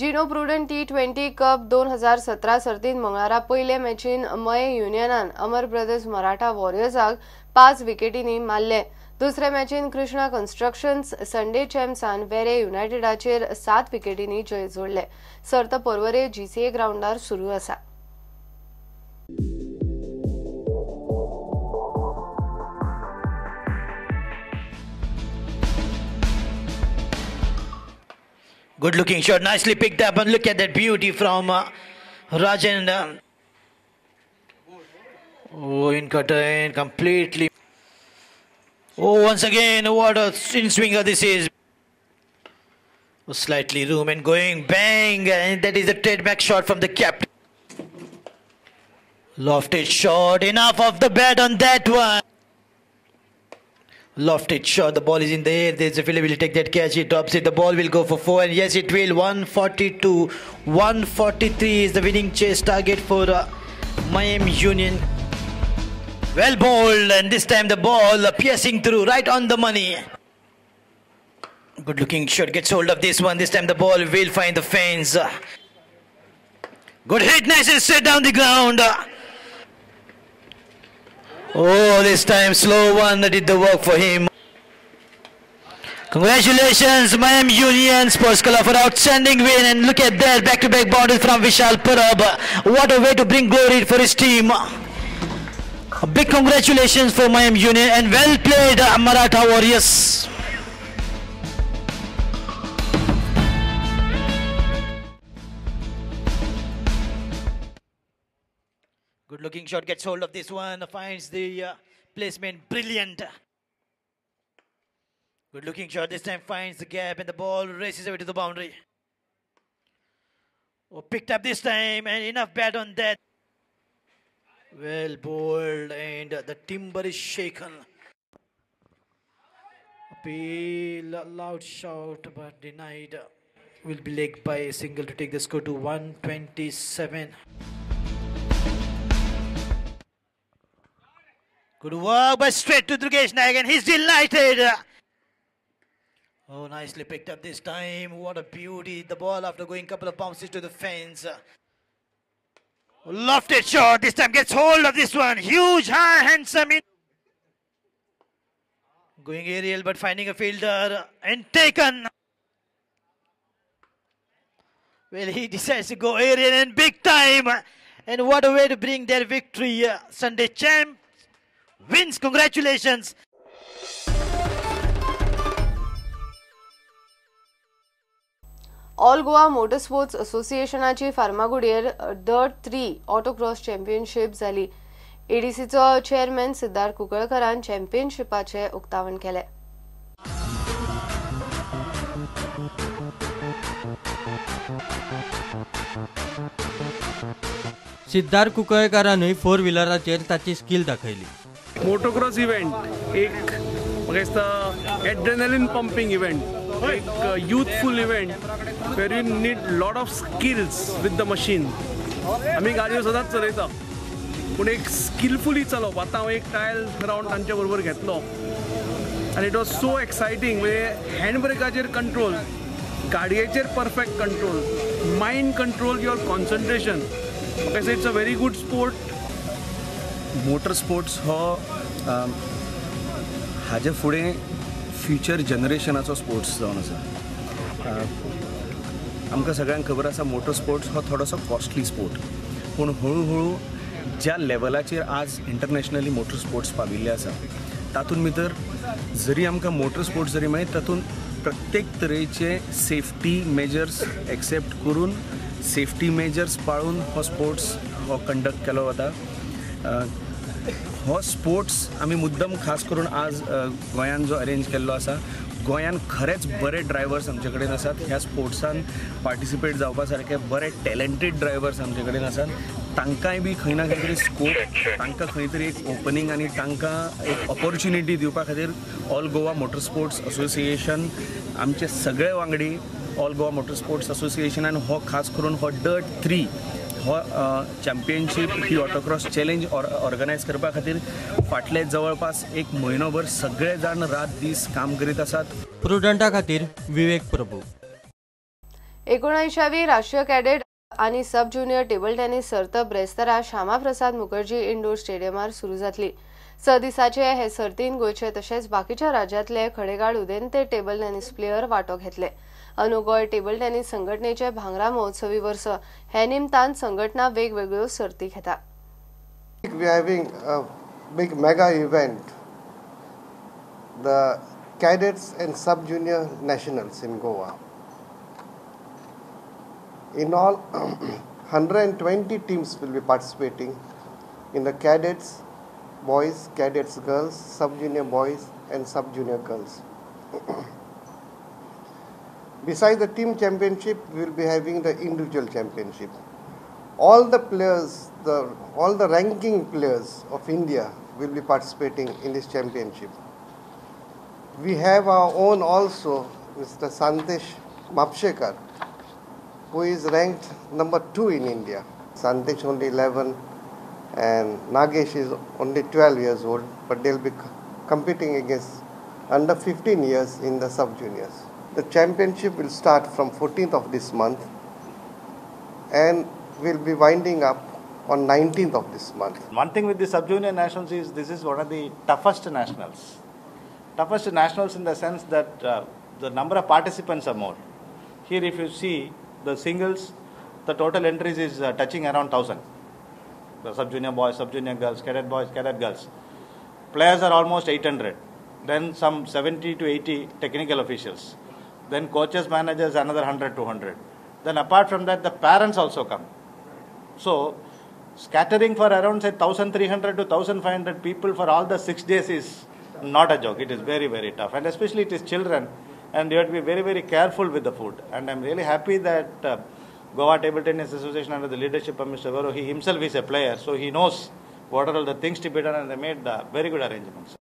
जिनो prudent T20 cup 2017 सर्तीन मंगळारा पयले मॅचीन मये युनियनान अमर ब्रदर्स मराठा वॉरियर्साक 5 विकेटींनी मारले. दुसरे मॅचीन कृष्णा कन्स्ट्रक्शन्स संडे चॅम्प्सान वेरे युनायटेडाचेर 7 विकेटींनी जय जोडले. सर्त पर्वरे जीसीए ग्राउंडार सुरू आसा. Good looking shot, nicely picked up, and look at that beauty from Rajan. Oh, in cutter in completely. Oh, once again, what a in swinger this is. Slightly room and going bang, and that is the trademark shot from the captain. Lofted shot, enough of the bat on that one. Lofted shot, the ball is in the air, there's a fielder will take that catch, he drops it, the ball will go for 4, and yes it will. 142, 143 is the winning chase target for Mayem Union. Well bowled, and this time the ball piercing through right on the money. Good looking shot, gets hold of this one, this time the ball will find the fence. Good hit, nice and straight down the ground. Oh, this time slow one that did the work for him. Congratulations, Mayem Union Sports Club, for outstanding win. And look at that, back-to-back boundaries from Vishal Parab. What a way to bring glory for his team. A big congratulations for Mayem Union, and well played Maratha Warriors. Good looking shot, gets hold of this one, finds the placement, brilliant. Good looking shot, this time finds the gap and the ball races away to the boundary. Oh, picked up this time and enough bat on that. Well bowled, and the timber is shaken. Appeal, loud shout, but denied. Will be leg by a single to take the score to 127. Good work, but straight to Durgesh Naik, and he's delighted. Oh, nicely picked up this time. What a beauty. The ball after going a couple of bounces to the fence. Lofted shot. This time gets hold of this one. Huge, high, handsome. Going aerial, but finding a fielder and taken. Well, he decides to go aerial and big time. And what a way to bring their victory. Sunday champ wins. Congratulations. All Goa motor sports असोसिएशनाची फार्मागुडयेर dirt 3 autocross championship जाली. एडीसीचो chairman Siddharth कुंकळकरान चॅम्पियनशिपाचें उक्तावण केलें. सिद्धार्थ कुंकळकरानूय 4 व्हिलराचेर ताची skill दाखयली. Motocross event एक म्हाका दिसता adrenaline pumping event, एक youthful event where you need lot of skills with the machine. आमी गाडयो सदांच चलयता पूण एक स्किलफुली चलोवप. आतां हांव एक ट्रायल रावंड तांचे बरोबर घेतलो आनी it was so exciting. म्हणजे हँड ब्रेकाचेर कंट्रोल, गाडयेचेर perfect control, mind control, your concentration. म्हाका दिसता it's a very good sport. Motor sports हो हाजे फुडें फ्युचर जनरेशनाचो स्पोर्ट्स जावन आसा. आमकां सगळ्यांक खबर आसा मोटर स्पोर्ट्स हो थोडोसो कॉस्टली स्पोर्ट, पूण हळू हळू ज्या लेवलाचेर आज इंटरनॅशनली मोटर स्पोर्ट्स पाविल्ले आसा तातूंत भितर जरी आमकां मोटर स्पोर्ट्स जरी मेळ्ळें तातूंत प्रत्येक तरेचे सेफ्टी मेजर्स एक्सेप्ट करून सेफ्टी मेजर्स पाळून हो स्पोर्ट्स हो कंडक्ट केलो वता. हो स्पोर्ट्स आमी मुद्दम खास करून आज गोंयान जो अरेंज केल्लो आसा, गोंयान खरेंच बरे ड्रायवर्स आमचे कडेन आसात. ह्या स्पोर्ट्सान पार्टिसिपेट जावपा सारके बरे टॅलंटेड ड्रायवर्स आमचे कडेन आसात. तांकांय बी खंय ना खंय तरी स्कोप, तांकां खंय तरी एक ओपनींग आनी तांकां एक ऑपॉर्च्युनिटी दिवपा खातीर all Goa motor sports association आमचे सगळे वांगडी ऑल गोवा मोटर स्पोर्ट्स असोसिएशनान हो खास करून हो डर्ट 3 हो चॅम्पियनशीप ही ऑटोक्रॉस चॅलेंज ऑर्गनायज करपा खातीर फाटले जवळपास एक म्हयनोभर सगळे जाण रात दीस काम करीत आसात. प्रुडंटा खातीर विवेक प्रभू. एकोणऐंशावी राष्ट्रीय कॅडेट आनी सब ज्युनियर टेबल टेनिस सर्त ब्रेस्तारा श्यामाप्रसाद मुखर्जी इंडोर स्टेडियमार सुरू जातली. 6 दिसाचे हे सर्तीन गोंयचे तशेंच बाकीच्या राज्यांतले खडेगाड उदेंते टेबल टेनिस प्लेयर वांटो घेतले. अंदू गोंय टेबल टेनिस संघटनेचे भांगरा महोत्सवी वर्स हे निमतान संघटना वेगवेगळ्यो सर्ती घेता. We are having a big mega event, the cadets and sub-junior nationals in Goa. In all, 120 teams will be participating in the cadets boys, cadets girls, sub-junior boys and sub-junior girls. Besides the team championship, we will be having the individual championship. All the players, all the ranking players of India will be participating in this championship. We have our own also, Mr. Sandesh Mapshekar, who is ranked number 2 in India. Sandesh only 11 and Nagesh is only 12 years old, but they'll be competing against under 15 years in the sub-juniors. The championship will start from 14th of this month and will be winding up on 19th of this month. One thing with the sub-junior nationals is this is one of the toughest nationals. Toughest nationals in the sense that the number of participants are more. Here if you see the singles, the total entries is touching around 1,000. The sub-junior boys, sub-junior girls, cadet boys, cadet girls. Players are almost 800. Then some 70 to 80 technical officials. Then coaches, managers, another 100, 200. Then apart from that, the parents also come. So scattering for around say 1,300 to 1,500 people for all the 6 days is not a joke. It is very, very tough. And especially it is children, and you have to be very, very careful with the food. And I'm really happy that Goa Table Tennis Association under the leadership of Mr. Vero, he himself is a player, so he knows what are all the things to be done, and they made very good arrangements.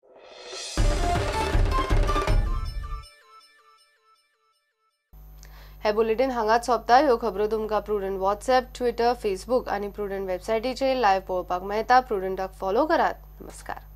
हे bulletin हांगाच सोंपता. ह्यो खबरो तुमकां prudent WhatsApp, Twitter, Facebook आनी prudent वेबसायटीचेर live पळोवपाक मेळटा. प्रुडंटाक फॉलो करात. नमस्कार.